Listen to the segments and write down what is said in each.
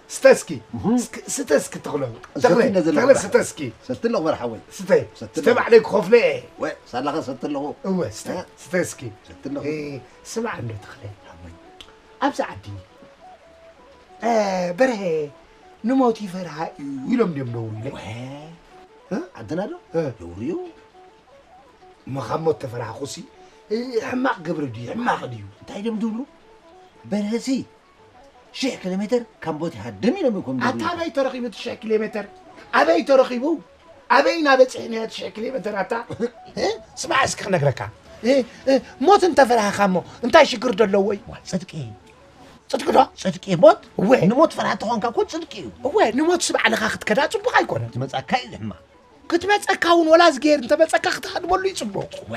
ስተ እስኪ። እህ። እስኪ፣ ስተ እስኪ ተኽለ። ተኽለ፣ ሰቲ ነዘለ ተኽለ በርሓ። ስተ እስኪ። ሰቲ ኣለኹ በርሓ ወይ። ስተ። ሰቲ ስተ ኣለኹ። ባዕለይ ክኸፍሎ እየ። ወይ፣ ሳላኸ ሰቲ ኣለኹ። እወ፣ ስተ፣ እ? ስተ እስኪ። ሰቲ ኣለኹ። እ፣ ስማዕ እንዶ ተኽለ። ሓወይ። ኣብዚ ዓዲ፣ እ፣ በርሀ ንሞት ይፈርሃ እዩ ኢሎም ድዮም ደውሉ ኢለ? ወ፣ እ? ዓድና ዶ? እ። የውርዩ። እሞ ካብ ሞት ተፈራህኹሲ፣ እ፣ ሕማቕ ግብሪ ድዩ? ሕማቕ ድዩ? እንታይ ድዮም ዝብሉ? በርሀሲ ሽሕ ኪሎ ሜተር ካብ ሞት ይሃድም ኢሎም እኮም ኣታ ዝብሉ። ኣበይ ተረኺቡ እቲ ሽሕ ኪሎ ሜተር? ኣበይ ተረኺቡ? ኣበይ እናበጽሕና እቲ ሽሕ ኪሎ ሜተር ኣታ? እ? ስማዕ እስኪ ክነግረካ። እ፣ እ፣ ሞት እንተፈራህኻ እሞ እንታይ ሽግር ዶ ኣለዎ? ዋ፣ ጽድቂ። ጽድቂ ዶ? ጽድቂ ሞት? እወ። ንሞት ፈራህ ተኾንካ እኮ ጽድቂ እዩ። እወ፣ ንሞት ስባዕ ለኻ ክትከዳ ጽቡቕ ኣይኮነን። ትመጻካ እዩ ሕማቕ። ክትመጸካ እውን ወላ ዝገይር እንተመጸካ ክትሃድመሉ ይጽቡቕ። ወ፣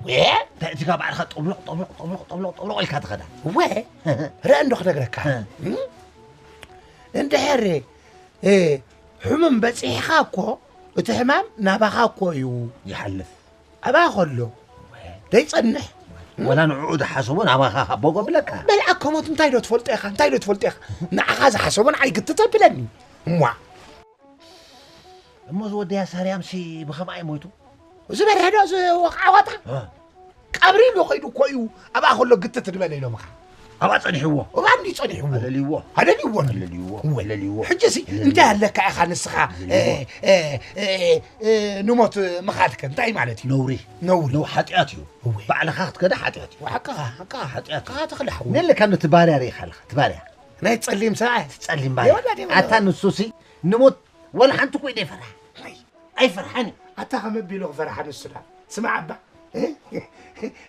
ወ፣ እንታይ እቲ ካብ ባዕልኻ ጦብሎቕ፣ ጦብሎቕ፣ ጦብሎቕ፣ ጦብሎቕ፣ ጦብሎቕ ኢልካ ትኸዳ? ወ፣ ርአ እንዶ ክነግረካ። እ። እም? እንድሕር፣ እ፣ ሕሙም በጺሕኻ እኮ፣ እቲ ሕማም ናባኻ እኮ እዩ። ይሓልፍ። ኣባ ከሎ፣ ደይጸንሕ። ወላ ንዕኡ ዝሓሰቦ ናባኻ ካብ ቦጎ ብለካ። በል ኣከሞት እንታይ ዶ ትፈልጦ ኢኻ? እንታይ ዶ ትፈልጦ ኢኻ? ንዓኻ ዝሓሰቦ ንዓይ ግትት ኣብለኒ። እሟ። እሞ እዚ ወዲ ያሳርያምሲ ብኸምኣ እዩ ሞይቱ? እዚ በርሀ ዶ እዚ ወቕዓ ዋጣ? እ። ቀብሪ ኢሉ ኸይዱ እኮ እዩ። ኣብኣ ከሎ ግትት ዝበለ ኢሎምኻ። ኣብኣ ጸኒሕዎ? ኣብኣ እንዲ ጸኒሕዎ። ኣለልይዎ? ኣለልይዎ። ኣለልይዎ። እወ። ኣለልይዎ። ሕጂሲ ኣለልይዎ። እንታይ ኣለካ ኢኻ ንስኻ? ኣለልይዎ። እ፣ እ፣ እ፣ እ፣ ንሞት ምኻድከ እንታይ ማለት እዩ? ነውሪ። ነውሪ። ነው-፣ ሓጢኣት እዩ። እወ። ባዕልኻ ክትከዳ ሓጢኣት እዩ። ሓቅኻ፣ ሓቅኻ። ሓጢኣት እዩ። ሓቅኻ ተኽለ ሓወይ። ነለካ ነቲ ባርያ ርኢኻ ኣለኻ፣ እቲ ባርያ። ናይ ጸሊም ሰብኣይ። ጸሊም ባርያ። የወላ ደይ ኣታ ንሱሲ ንሞት ወላ ሓንቲ ኮይነ ይፈርሓ። ኣይ። ኣይፈርሓን እዩ። ኣታ ከመ ቢሉ ክፈርሓ ንሱ ዳ? ስማዕ እባ።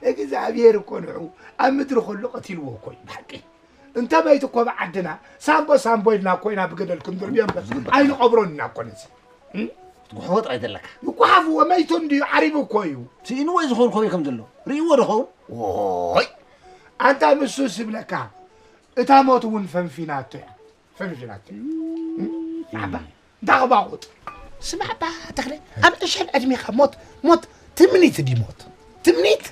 እግዚኣብሔር እኮ ንዑ ኣብ ምድሪ ከሎ ቀቲልዎ እኮ እዩ። ብሓቂ። እንተ መይቱ እኮ ብዓድና ሳምቦ ሳምቦ ኢልና እኮ ኢና ብገደል ክንድርብዮ እምበር ዝግባእ። ኣይንቐብሮን ኢና እኮ ነዚ። እም? ትጉሕፎ ጥራይ ዘለካ። ይጉሓፍዎ፣ መይቱ እንድዩ፣ ዓሪቡ እኮ እዩ። ስኢንዎ እዩ ዝኸውን ከመይ ከም ዘሎ። ርእይዎ ዶ ኸውን? ዎይ! ኣንታ ንሱ ዝብለካ፣ እታ ሞት እውን ፈንፊናቶ እያ። ፈንፊናቶ። እም? ኣባ፣ እንዳ ኸባቑጥ። ስማዕ ኣባ ተኽለ፣ ኣብ ዕሸል ዕድሜኻ ሞት፣ ሞት ትምኒት ድዩ ሞት? ትምኒት?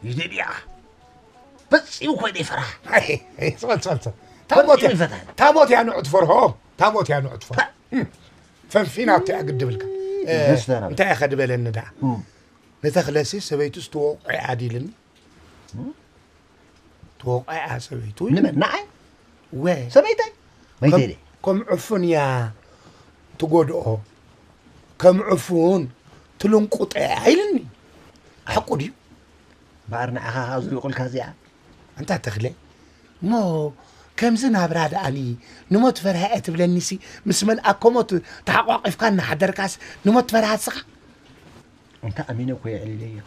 ይደልያ። ፈጺሙ ኮይነ ይፈርሓ። ኣይ፣ ኣይ፣ ጽበል፣ ጽበል፣ ጽበል። ፈጺሙ ታቦት እያ፣ ይፈትሓኒ። ታቦት እያ ንዑ ትፈርሆ፣ ታቦት እያ ንዑ ትፈርሆ። ታ- እም፣ ፈንፊናቶ እያ ግድብልካ። እ፣ ደስ ደረበ። እንታይ እየ ኸድበለኒ ደኣ? እም። ንተኽለሲ ሰበይቱ ዝተወቑዐ እያ ድኢልኒ። እም? ተወቑዐ እያ ሰበይቱ። ንመን? ንዓይ? ወ። ሰበይተይ? መይተይ ከም፣ ድየ? ከም ዕፉን እያ ትጎድኦ። ከም ዕፉን ትልንቁጠ ኢልኒ። ሓቁ ድዩ? እምበኣር ንዓኻ ካብ ዝልቁልካ እዚኣ። ኣንታ ተኽለ፣ እሞ ከምዚ ናብራ ደኣኒ ንሞት ፈርሃ እየ ትብለኒሲ፣ ምስ መልኣከ ሞት ተሓቋቒፍካ እናሓደርካስ ንሞት ፈርሃ እስኻ? ኣንታ ኣሚነ እኮ የዕሊለዮ።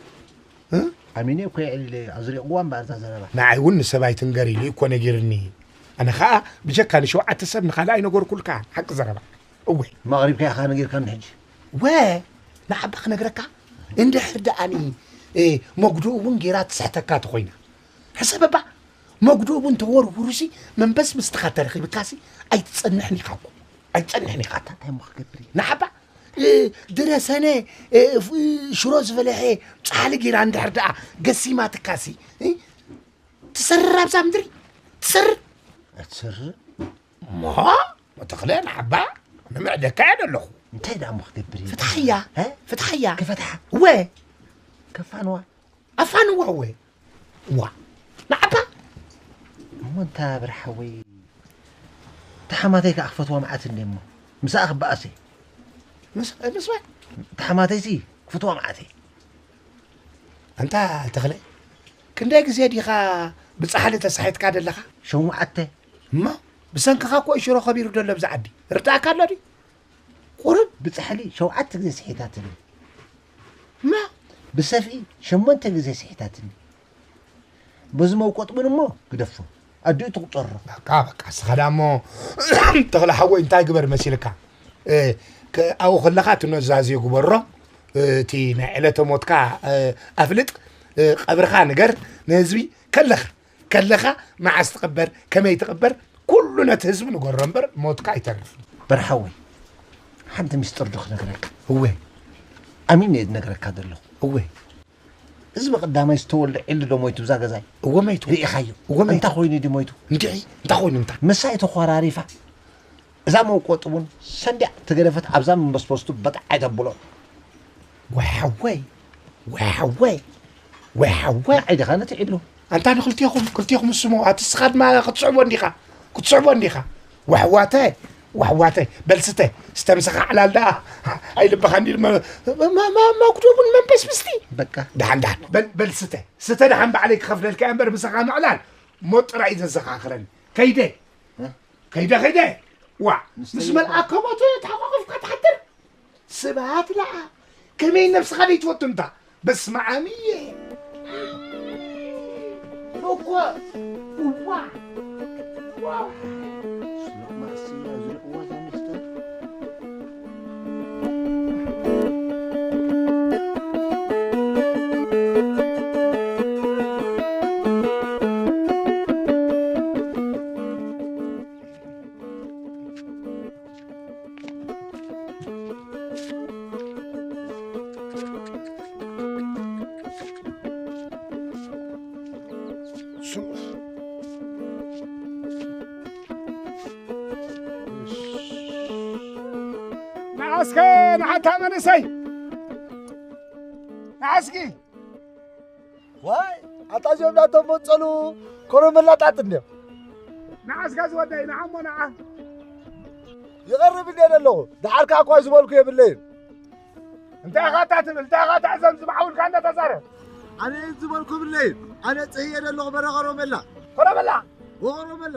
እ? ኣሚነ እኮ የዕሊለዮ። ኣዝሪቕዋ እምበኣር እዛ ዘረባ። ንዓይ እውን ንሰብ ኣይትንገር ኢሉ እኮ ነጊርኒ። ኣነ ኸኣ ብጀካ ንሸውዓተ ሰብ ንኻልእ ኣይነገርኩልካን። ሓቂ ዘረባ። እወ። እሞ ኣቕሪብካ ኢኻ ነጊርካኒ ሕጂ። ወ፣ ንዓባ ክነግረካ፣ እንድሕር ደኣኒ፣ እ፣ መጉድኡ እውን ጌራ ትስሕተካ ተኾይና። ሕሰብ እባ፣ መጉድኡ እውን ተወርውሩሲ፣ መንበስበስትኻ ተረኺብካሲ፣ ኣይትጸንሕን ኢኻ እኮ። ኣይትጸንሕን ኢኻ። እንታይ እሞ ክገብር እየ? ንዓባ፣ እ፣ ድረሰነ፣ እ፣ ፍ-፣ ሽሮ ዝበልሐ ጻሕሊ ጌራ እንድሕር ደኣ ገሲማትካሲ፣ እ፣ ትሰርር ኣብዛ ምድሪ? ትሰርር? ኣትሰርር? እሞ፣ ተኽለ ንዓባ ንምዕደካ እየ ዘለኹ። እንታይ ደኣ እሞ ክገብር እየ? ፍትሓያ፣ እ? ፍትሓያ። ክፈትሓ? እወ። ከፋንዋ? ኣፋንዋ እወ። ዋ። ንዓባ? እሞ እንታ ብርሓወይ፣ እታ ሓማተይ ከኣ ክፈትዋ መዓት እንዴ እሞ። ምስኣ ክበኣስ እየ። ምስ-፣ ምስ መን? እታ ሓማተይሲ ክፈትዋ መዓት እየ። ኣንታ ተኽለ፣ ክንደይ ግዜ ዲኻ ብጻሕሊ ተሳሒትካ ደለኻ? ሸውዓተ። እሞ ብሰንክኻ እኮ እዩ ሽሮ ከቢሩ ደሎ ኣብዚ ዓዲ። ርዳእካ ኣሎ ድዩ? ቁሩብ። ብጻሕሊ ሸውዓተ ግዜ ስሒታትኒ። እሞ ብሰፍኢ ሸሞንተ ግዜ ስሒታትኒ። በዚ መውቀጥ እውን እሞ ግደፎ። ኣዲኡ ትቑጸሮ። በቃ፣ በቃ፣ እስኻ ደኣ እሞ ተኽለ ሓወይ እንታይ ግበር መሲልካ? እ፣ ከ-፣ ኣብኡ ከለኻ እቲ ኑዛዜ ግበሮ፣ እ፣ እቲ ናይ ዕለተ ሞትካ፣ እ፣ ኣፍልጥ፣ እ፣ ቀብርኻ ንገር ንህዝቢ ከለኻ፣ ከለኻ መዓስ ትቕበር፣ ከመይ ትቕበር፣ ኩሉ ነቲ ህዝቢ ንገሮ እምበር ሞትካ ኣይተርፍን። በርሓወይ፣ ሓንቲ ምስጢር ዶ ክነግረካ? እወ። ኣሚነ እየ ዝነግረካ ዘለኹ። እወ። እዚ ብቐዳማይ ዝተወልደ ዒሉ ዶ ሞይቱ ብዛ ገዛይ? እወ ሞይቱ። ርኢኻዮ? እወ ሞይቱ። እንታይ ኮይኑ ድዩ ሞይቱ? እንድዒ፣ እንታይ ኮይኑ እንታይ? ምሳይ ተኾራሪፋ፣ እዛ መውቀጡ እውን ሰንዲያ ተገደፈት ኣብዛ መንበስበስቱ በጣዕ ኣይተብሎ። ወይ ሓወይ፣ ወይ ሓወይ፣ ወይ ሓወይ። ንዓይ ዲኻ ነቲ ዒሉ? ኣንታ ንክልቴኹም፣ ክልቴኹም ስሙ፣ ኣቲ ስኻ ድማ ክትስዕቦ እንዲኻ፣ ክትስዕቦ እንዲኻ። ዋሕዋተ፣ ዋሕዋተ፣ በል ስተ፣ ስተ ምሳኻ ዕላል ደኣ። ኣይልበኻ እንዲ ድማ፣ ማ-፣ ማ-፣ ማ-፣ መጉደቡን መንበስብስቲ። በቃ። ደሓን፣ ደሓን። በል፣ በል ስተ፣ ስተ ደሓን ባዕለይ ክኸፍለልካ እየ እምበር ምሳኻ ምዕላል። ሞት ጥራይ እዩ ዘዘኻኽረኒ። ከይደ፣ እ? ከይደ፣ ከይደ። ዋ፣ ንስተይ ምስ መልኣከ ሞት ተሓቋቒፍካ ትሓድር? ስብሃት ለኣ፣ ከመይ ነብስኻ ዘይትፈቱ እንታ? በስመ ኣብ እየ። እኮ፣ እዋ፣ እዋ። ስለ ማእሲ፣ ኣብዚ እዋ፣ እዛ መስተ። ንዓስከ ንሓታ መንእሰይ ንዓስኪ ዋይ ኣታ እዚኦም ናቶም መፀሉ ኮረመላጣጥ እንዲዮም። ንዓስካ ዝወደይ ንዓሞ ንዓ ይቐርብ እንደ ዘለኹ ደሓር ከዓ እኳ ዝበልኩ የብለይን። እንታይ ኢኻ እታ ትብል እንታይ ኢኻ እታ እዞም ዝመሓውልካ እንዳተዛረብ ኣነ ዝበልኩ የብለይን። ኣነ ፅህየ ዘለኹ በረ ኮረመላ ኮረመላ ወኮረመላ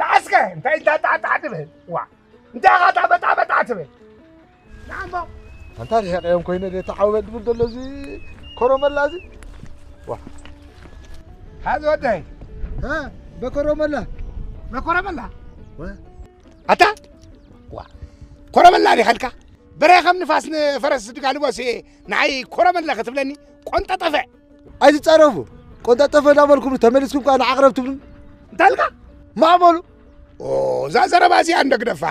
ንዓስከ እንታይ እንዳጣዕጣዕ ትብል ዋ እንታይ ኢኻ እታ በጣ በጣ ትብል ንዓሞ ኣንታ ርሒቐዮም ኮይነ ደ ተዓወበ ድብል ዘሎ እዚ ኮረመላ እዚ ዋ ሓዚ ወደይ እ በኮረመላ በኮረመላ ወ ኣታ ዋ ኮረመላ ዲኻ ኢልካ በረ ከም ንፋስ ንፈረስ ድጋልቦ ሲ ንዓይ ኮረመላ ክትብለኒ ቆንጠጠፈ ኣይትጻረፉ። ቆንጠጠፈ እናበልኩም ተመሊስኩም ከኣ ንዓቕረብ ትብሉን እንታይ ኢልካ? ማዕበሉ ኦ እዛ ዘረባ እዚኣ እንደግደፋ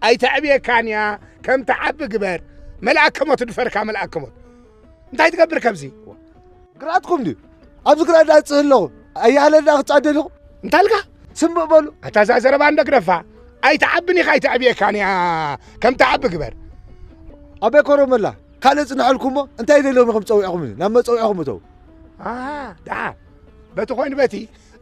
ኣይተዕብየካን እያ ከም ትዓቢ ግበር መልኣከ ሞት ድፈርካ መልኣከ ሞት እንታይ ትገብር ከምዚ ግርኣትኩም ድዩ ኣብዚ ግርኣት ዳጽህ ኣለኹ ኣያለ ዳ ክጻደ ኣለኹ እንታይ ኢልካ ስምዕ በሉ ኣታ እዛ ዘረባ እንደግደፋ ኣይትዓብን ኢኻ ኣይተዕብየካን እያ ከም ትዓቢ ግበር ኣበይ ኮረመላ ካልእ ጽንሐልኩሞ እንታይ ደልዮም ኢኹም ጸዊዕኹምኒ ናብ መጸዊዕኹም እተው ኣሃ ደሓ በቲ ኮይኑ በቲ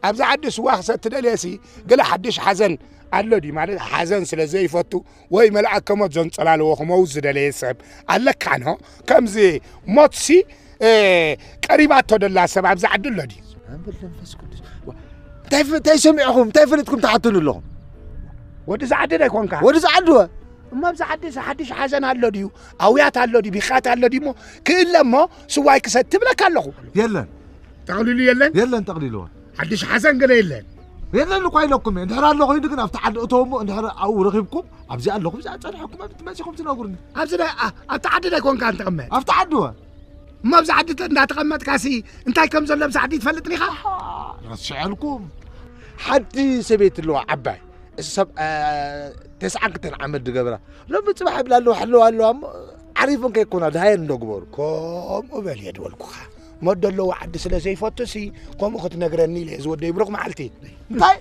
ኣብዚ ዓዲ ስዋ ክሰቲ ደልየሲ ገለ ሓድሽ ሓዘን ኣሎ ድዩ ማለት ሓዘን ስለ ዘይፈቱ ወይ መልኣከ ሞት ዘንጸላልዎ ክመውት ዝደለየ ሰብ ኣለካ ኖ ከምዚ ሞትሲ ቀሪባቶ ደላ ሰብ ኣብዚ ዓዲ ኣሎ ድዩ ኣንብል መንፈስ ቅዱስ እንታይ ሰሚዕኹም እንታይ ፈለጥኩም ትሓትኑ ኣለኹም ወዲ ዝዓዲ ዶ ኣይኮንካ ወዲ ዝዓዲ ወ እሞ ኣብዚ ዓዲ ሓድሽ ሓዘን ኣሎ ድዩ ኣውያት ኣሎ ድዩ ቢኻት ኣሎ ድዩ እሞ ክእለ እሞ ስዋይ ክሰቲ ትብለካ ኣለኹ የለን ጠቕሊሉ የለን የለን ጠቕሊልዎ ሓድሽ ሓዘን ገለ የለን የለን እኳ ኢለኩም እየ እንድሕር ኣሎ ኮይኑ ግን ኣብቲ ዓዲ እተው እሞ እንድሕር ኣብኡ ረኺብኩም ኣብዚ ኣለኹም እዛ ጸንሐኩም ኣብ ትመጺኹም ትነግሩኒ ኣብዚ ዳ ኣብቲ ዓዲ ዶ ኣይኮንካ እንትቕመጥ ኣብቲ ዓዲ ወ እሞ ኣብዚ ዓዲ እንዳተቐመጥካሲ እንታይ ከም ዘሎ ኣብዚ ዓዲ ትፈልጥ ዲኻ ረስዐልኩም ሓንቲ ሰበይቲ ኣለዋ ዓባይ ሰብ ተስዓን ክልተን ዓመት ዝገብራ ሎሚ ፅባሕ ይብላ ኣለዋ ሕለዋ ኣለዋ እሞ ዓሪፈን ከይኮና ድሃየን እንዶ ግበሩ ከምኡ በል እየ ዝበልኩኻ ሞት ዘለዎ ዓዲ ስለ ዘይፈቱ ሲ ከምኡ ክትነግረኒ ኢለ እየ ዝወደይ ብሩኽ መዓልቲ እንታይ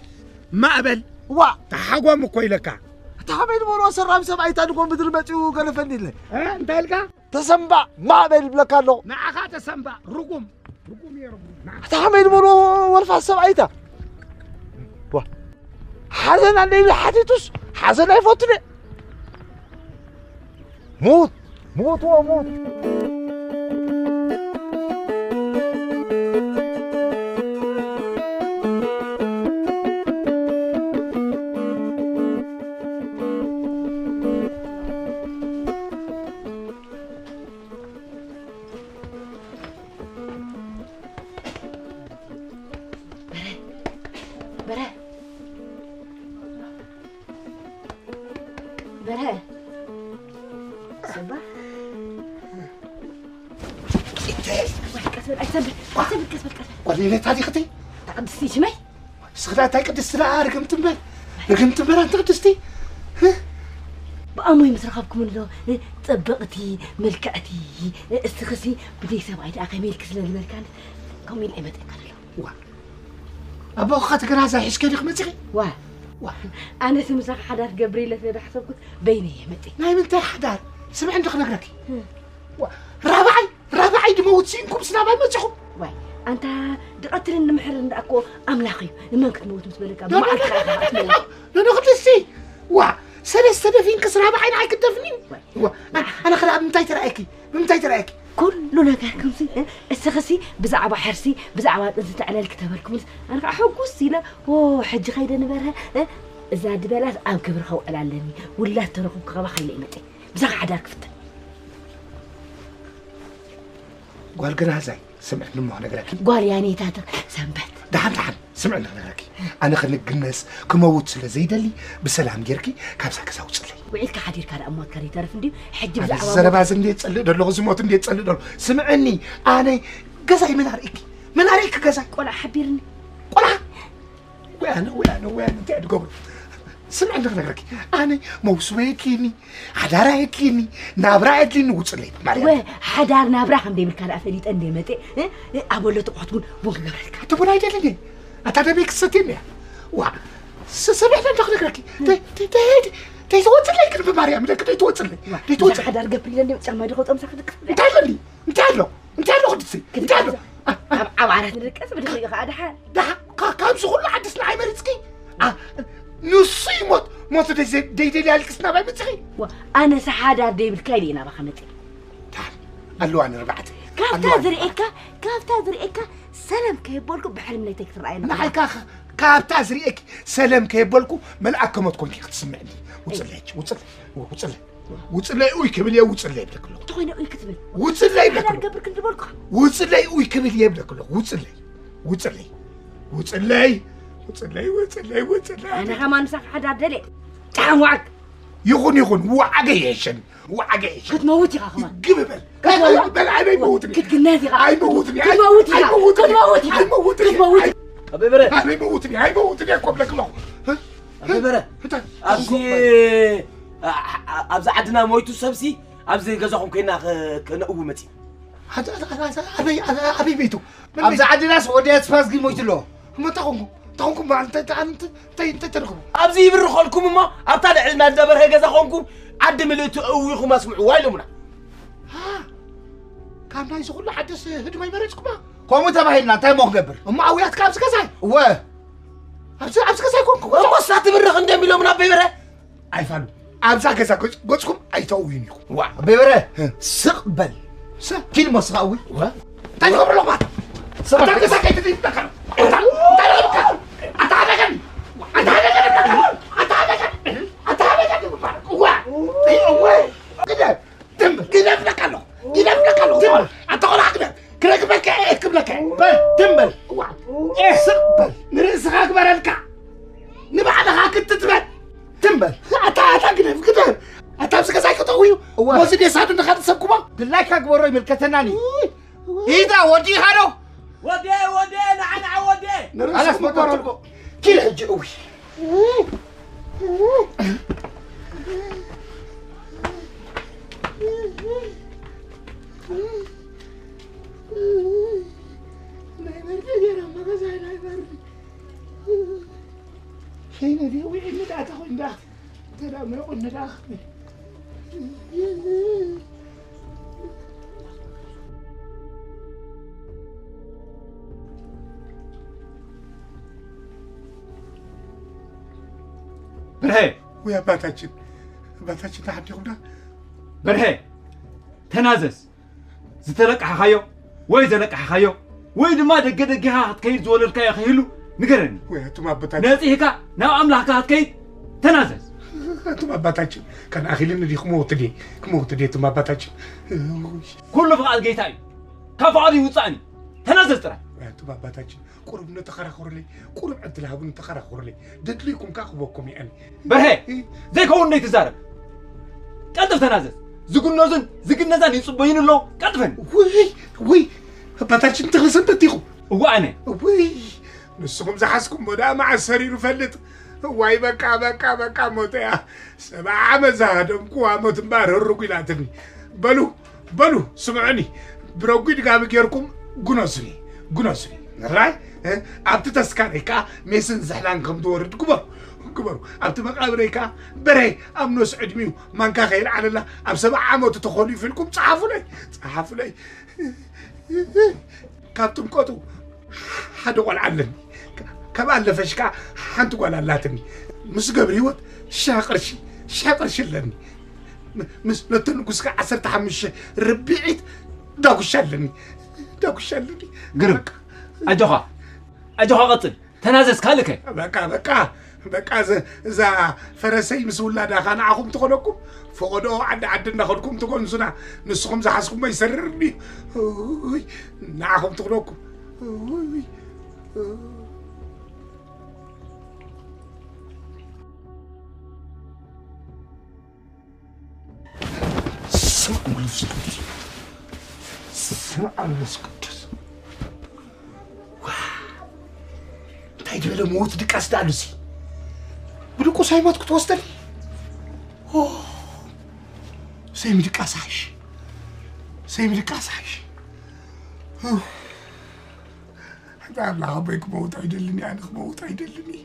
ማእበል ዋ ተሓጎም እኮ ኢለካ እታ ከመይ ዝበልዎ ሰራሚ ሰብኣይ እታ ድጎ ምድሪ መፂኡ ገረፈኒ ኢለ እንታይ ኢልካ ተሰንባእ ማዕበል ይብለካ ኣለኹ ንዓኻ ተሰንባእ ርጉም ርጉም እየ ርጉም ንዓኻ ኣታ ከመይ ዝበሎ ወልፋስ ሰብኣይ እታ ዋ ሓዘን ኣለይ ኢሉ ሓቲቱስ ሓዘን ኣይፈቱን እየ ሙት ሙት ወ ሙት በረ በረ በረ ሰባ ቀስ በል ኣይትሰብር ኣይትሰብር ቀስ በል ቀስ በል ቆርኔሌታ ዲኽቲ ቅድስቲ ሽመይ ስኽዳ እንታይ ቅድስቲ ደኣ ርግምቲ እምበር ርግምቲ እምበር ኣንቲ ቅድስቲ ብኣሞይ ምስ ረኸብኩም ኣሎ ፅብቕቲ ምልክዕቲ እስኽሲ ብደይ ሰብኣይ ደኣ ከመይ ኢልክ ስለ ዝበልካኒ ከምኡ ኢለ ይመፀካ ዘሎ ዋ ኣቦኻ ትግራዛ ሒዝከ ዲኽ መፂኺ ዋ ኣነስ ምሳኻ ሓዳር ክገብር ኢለ ስለ ዝሓሰብኩ በይነይ እየ መፅእ። ናይ ምንታይ ሓዳር? ስምዒ እንዶ ክነግረኪ። ዋ፣ ራብዓይ ራብዓይ ድመውት ስኢንኩም ስናባይ መፂኹም። ዋይ፣ ኣንታ ድቐትልን ንምሕርን ደኣ እኮ ኣምላኽ እዩ። ንመን ክትመውት ምስ በለካ ብመዓልቲ ኢኻ ክትመውት። ነንኽልሲ ዋ፣ ሰለስተ ደፊንክስ ራብዓይ ንዓይ ክትደፍኒ? ኣነ ኸኣ ብምንታይ ተራእየኪ? ብምንታይ ተራእየኪ? ኩሉ ነገር ከምዚ እስኽሲ ብዛዕባ ሕርሲ ብዛዕባ ጥንሲ ተዕለልኪ ተበልኩምስ ኣነ ከዓ ሕጉስ ኢለ። ኦ፣ ሕጂ ኸይደ ንበርሀ እዛ ድበላስ ኣብ ግብሪ ከውዕላ ኣለኒ። ውላድ ተረኹብ ክኸባ ኸይለ ይመጠ ብዛኻ ሓዳር ክፍትን። ጓል ገናዛይ ስምዕኒ እሞ ክነግረኪ። ጓል ያኔታትር ሰንበት። ደሓን ደሓን ስምዕኒ ክነግረኪ። ኣነ ክንግነስ ክመውት ስለ ዘይደሊ ብሰላም ጌርኪ ካብዛ ገዛ ውፅለይ። ውዒልካ ሓዲርካ ደኣ ሞትካ ዘይተርፍ እንድዩ። ሕጂ ኣነ ብዛዕባ ዘረባ እዚ እንዴት ጸልእ ደለኹ እዚ ሞት እንዴት ጸልእ ደሎ። ስምዕኒ ኣነ ገዛይ መን ኣርእኪ? መን ኣርእኪ ገዛይ? ቆልዓ ሓቢርኒ። ቆልዓ ወይ ኣነ ወይ ኣነ ወይ ኣነ እንታይ ድገብሩ? ስምዕኒ ክነግረኪ። ኣነ መውስቦ የድልኒ፣ ሓዳራ የድልኒ፣ ናብራ የድልኒ ውፅለይ ማለት ወ ሓዳር ናብራ ከም ደይብልካ ደኣ ፈሊጠ እንደ መጤ ኣበሎ ጥቆት ቡን ቡን ክገብረልካ። እቲ ቡን ኣይደልን እየ። ኣታ ደመይ ክሰትየኒ እያ። ዋ ስምዕኒ እንዶ ክነግረኪ። ተይትወፅለይ ግን ብማርያም ደቂ ተይትወፅለይ። ተይትወፅለይ ሓዳር ገብር ኢለ እንደ ጫማ ዲ ከውፀምሳ ክድቅስ እንታይ ኣለኒ? እንታይ ኣሎ? እንታይ ኣሎ ክድሲ? እንታይ ኣሎ? ኣብ ዓራት ንድቀስ ብድሕሪኡ ከዓ ደሓን። ደሓ ካብዚ ኩሉ ዓድስ ንዓይ መሪፅኪ? ንሱ ይሞት ሞት ደይደልያ ልቅስ ናባይ መፅኺ? ኣነስ ሓዳር ደይብልካ ኢለ ናባኻ መፅእ። ኣለዋ ንርባዕተ ካብታ ዝርእየካ ካብታ ዝርእየካ ሰለም ከየበልኩ ብሕልም ለይተይ ክትረኣየኒ ንዓይካ ካብታ ዝርእየኪ ሰለም ከየበልኩ መልኣክ ከመት ኮንኪ ክትስምዕኒ። ውፅለች ውፅለ ውፅለ ውፅለይ ኡይ ክብል እየ ውፅለይ ይብለክ ኣለኹ። እንተኾይነ ኡይ ክትብል ውፅለይ ይብለክ ሓዳር ኣለኹ። ገብር ክንድበልኩ ውፅለይ ኡይ ክብል እየ ይብለክ ኣለኹ። ውፅለይ ውፅለይ ውፅለይ ውፅለይ ውፅለይ ውፅለይ ኣነ ከማን ምሳኻ ሓዳር ደልየ ጫን ዋዓግ ይኹን ይኹን ዋዓገ ይሕሸኒ። ዋዓገ ይሕሸኒ። ክትመውት ኢኻ ከማን ግብ በል ክትመውት በል ኣነ ኣይመውትን ክትግነዝ ኢኻ ክትመውትን ክትመውት ኢኻ ክትመውት ኢኻ ክትመውት ኢኻ ኣበይ በረ ኣነ ኣይመውትን ኣይመውትን እየ እኮ ብለክ ኣለኹ። ኣበይ በረ እንታይ ኣብዚ ኣብዚ ዓድና ሞይቱ ሰብሲ ኣብዚ ገዛኹም ኮይና ከነእዊ መፂ ኣበይ ቤቱ ኣብዚ ዓድናስ ወዲ ኣስፋዝጊ ሞይቱ ኣሎ። እሞ እንታይ ኮንኩ እንታይ ኮንኩ በዓል እንታይ እንታይ እንታይ እንታይ እንታይ ተረኽቡ ኣብዚ ይብርኸልኩም እሞ ኣብታ ልዕልና ዝነበረ ገዛ ኮንኩም ዓዲ ምልእቲ እዊኹም ኣስምዕዋ ኢሎምና። ካብ ናይዚ ኩሉ ዓድስ ህድሞ ይመረፅኩማ። ከምኡ ተባሂልና እንታይ እሞ ክገብር? እሞ ኣውያትካ ኣብዚ ገዛይ እወ ኣብዚ ኣብዚ ገዛይ ኮንኩ እሞ እሳ ትብርኽ እንደም ኢሎምና ኣበይ በረ ኣይፋሉ ኣብዛ ገዛ ገጽኩም ኣይተእውዩን ኢኹም። ዋ በበረ ስቕ በል ኪድ መስኻ እዊ እንታይ ትገብር ኣለኹ? ኣታ ገዛ ከይትትይትካ ኣታ ገዛ ኣታ ገዛ ኣታ ገዛ ኣታ ገዛ ኣታ ገዛ ዋ ግደፍ ግደፍ ለካ ኣለኹ ግደፍ ለካ ኣለኹ ኣታ ቆልዓ ግደፍ ክረግመካ እየ ክብለካ እየ። በል ትም በል ዋ ስቕ በል ንርእስኻ ግበረልካ ንባዕልኻ ክትትበል ትም በል ኣታ ኣታ ግደፍ ግደፍ ኣታ ኣብዚ ገዛ ኣይከተውዩ እወ ሞዚ ዴሳዱ ንኻልእ ሰብኩሞ ድላይካ ግበሮ ይምልከተናኒ ኢዳ ወዲኻ ዶ ወዴ ወዴ ንዓ ንዓ ወዴ ኣላስ መቀረልቦ ኪድ ሕጂ እዊ ናይ በርዲ ገይሮም መገዛይ ናይ በርዲ ሸይነ ድየ ውዒኒ ደኣ ተኾይኑ ደኣ ተዳሚቑኒ ደኣ በርሀ ወይ ኣባታችን ኣባታችን ተሓዲኹምና በርሀ ተናዘዝ ዝተለቃሕኻዮ ወይ ዘለቃሕኻዮ ወይ ድማ ደገ ደጊኻ ክትከይድ ዝወለድካዮ ከይህሉ ንገረኒ። ወይ ኣቱም ኣቦታችን ነፂህካ ናብ ኣምላኽካ ክትከይድ ተናዘዝ። ኣቱም ኣባታችን ካን ኣኺልኒ ድዩ ክመውት ድየ ክመውት ድየ ኣቱም ኣባታችን። ኩሉ ፍቓድ ጌታ እዩ ካብ ፍቓዱ ይውፃእን እዩ። ተናዘዝ ጥራይ። ወይ ኣቱም ኣባታችን ቁሩብ ንተኸራኸሩለይ ቁሩብ ዕድል ሃቡኒ ተኸራኸሩለይ ደድልይኩም ከኣ ክበኩም እየ ኣነ በርሀ ዘይከውን ነይ ትዛረብ ቀልጥፍ ተናዘዝ ዝግነዙን ዝግነዛን ይፅበዩን ኣለዉ ቀልጥፈን ውይ ውይ ኣባታችን ተኽሊ ሰንበት ኢኹም እዋ ኣነ ውይ ንስኹም ዝሓዝኩሞ ደኣ መዓስ ሰሪሩ ፈልጥ እዋይ በቃ በቃ በቃ ሞተያ ሰብዓ ዓመት ዝሃደምኩዋ ሞት እምበኣር ህርጉ ኢላትኒ በሉ በሉ ስምዑኒ ብረጒድ ጋቢ ጌርኩም ግነሱኒ ግነሱኒ ራይ ኣብቲ ተስካረይ ከዓ ሜስን ዝሕላን ከም ዝወርድ ግበሩ ግበሩ። ኣብቲ መቓብረይ ከኣ በሬ ኣብ ነብሲ ዕድሚኡ ማንካ ከየልዓለላ ኣብ ሰብዓ ዓመቱ ተኾሊፉ ኢልኩም ጸሓፉለይ፣ ጸሓፉለይ። ካብ ጥምቀቱ ሓደ ቆልዓ ኣለኒ። ካብ ኣለፈሽ ከኣ ሓንቲ ጓል ኣላትኒ። ምስ ገብረ ህይወት ሽሕ ቅርሺ፣ ሽሕ ቅርሺ ኣለኒ። ም-፣ ምስ ነቲ ንጉስ ከኣ ዓሰርተ ሓሙሽተ ርብዒት ዳጉሻ ኣለኒ። ዳጉሻ ኣለኒ። ግርም። በቃ። ኣጆኻ። ኣጆኻ ቀጽል። ተናዘዝ ካልከ። በቃ፣ በቃ፣ በቃ፣ እዛ፣ እዛ ፈረሰይ ምስ ውላዳ ኸኣ ንዓኹም ትኾነኩም። ፈቐዶ ዓዲ ዓዲ እናኸድኩም ትጎንዙና። ንስኹም ዝሓዝኩሞ ይሰርር ድዩ? ውይ፣ ንዓኹም ትኾነኩም። ውይ። ስም መንፈስ ቅዱስ። ስም መንፈስ ቅዱስ። ዋ! እንታይ ዝበለ ሞት ድቃስ ደኣ ኣሉሲ? ብድቁስ ኣይሞት ክትወስደኒ? ኦ! ሰይሚ ድቃስ ሓይሽ። ሰይሚ ድቃስ ሓይሽ። ኡፍ! ኣንታ ኣምላኽ ኣቦይ ክመውት ኣይደልን እየ፣ ኣነ ክመውት ኣይደልን እየ።